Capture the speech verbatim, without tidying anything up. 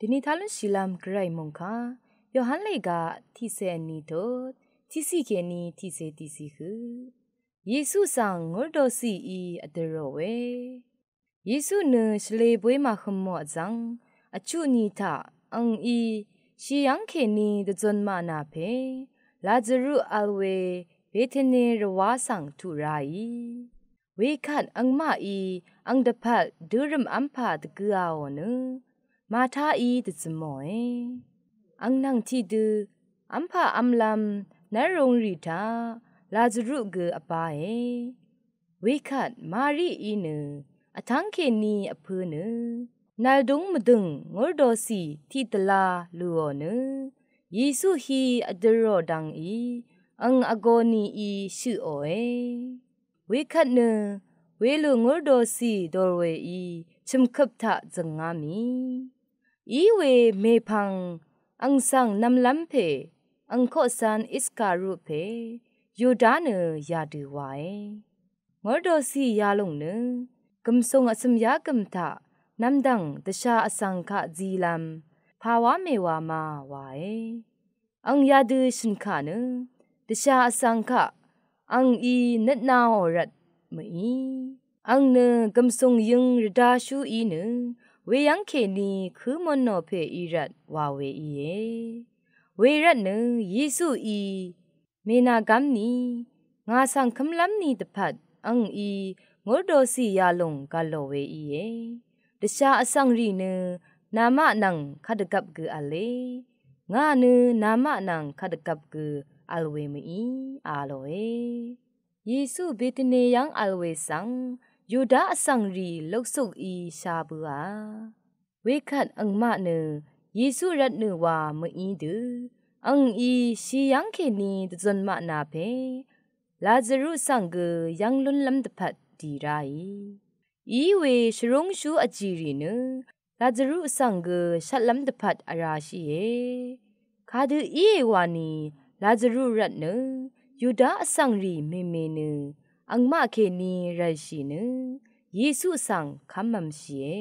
Dvni talún shìlv́m gvray mòngkà Yohan lèga tiqcè vní tut tiqciq kèní tiqcè tiqciq høq. Yesu svng ngúrdòcìí vdø̀rò we. Yesu nø shvlē bóy màhømò vzv̀ng vchuq ni taq àngí shì yv́ng kèní dvzun mànà pè Lazaru vl we Betani rvwá svng tuq ráì. Wekvt àngmaqí àng dvpvt dørø̀m v́mpà dvgø̄āò nø Martaí dvzømòe. Àng nvng tiqdø v́mpà v́mlv́m nv́rrūngrì taq Lazaru gø vbāe. Wekvt Marií nø vtv́ng kèní vpø̄ nø nvldúng mvdø̀ng ngúrdòcì tiqdvlā lùò nø Yesu hí vdø̀rò dv́ngí àng vgō nií shøqòe. Wekvt nø welù ngúrdòcì dòr weí chø̀mkøp taq zø̀ngá mì í we mèpv̀ng àng svng nv̄mlv́m pè àng koqcv́n Iskariot pè Yuda nø yadø wae. Ngúrdòcì yalòng nø gv̀msùng vsø̀m yá gø̀m taq nv̀mdv̀ng dvshà vsv̀ng kaq zilv́m pàwá mèwā ma wae. Àng yadø shø̀n kà nø dvshà vsv̀ng kaq àngí nøtnāò rvt mø̀í. Àng nø gv̀msùng yøng rvdashú í nø weyv́ng kèní kø̄mònò pè í rvt wà we íe. Wervt nø Yesuí mènàgv́m ni ngà svng kømlv́m ni dvpvt àngí ngúrdòcì yalòng gv̀lò we íe. Dvshà vsv̀ngrì nø namaq nvng kadvgvp gø v̄le. Ngà nø namaq nvng kadvgvp gø vl we mø̀í a lòe. Yesu Betani yv́ng vl we svng Yuda vsv̀ngrì luksukí shá bǿà. Wekvt àngmaq nø Yesu rvtnø wā mø̀í dø àngí shì yv́ng kèní dvzun mànà pè Lazaru svng gø yv́ng lúnlv́m dvpvt dì ráì. Í we shvrúngshú vjìrì nø Lazaru svng gø shvtlv́m dvpvt vrāshìe. Kadø íe wani Lazaru rvtnø Yuda vsv̀ngrì mèmè nø àngmaq kèní rv̀lshì nø Yesu svng kv́mv̄mshìe.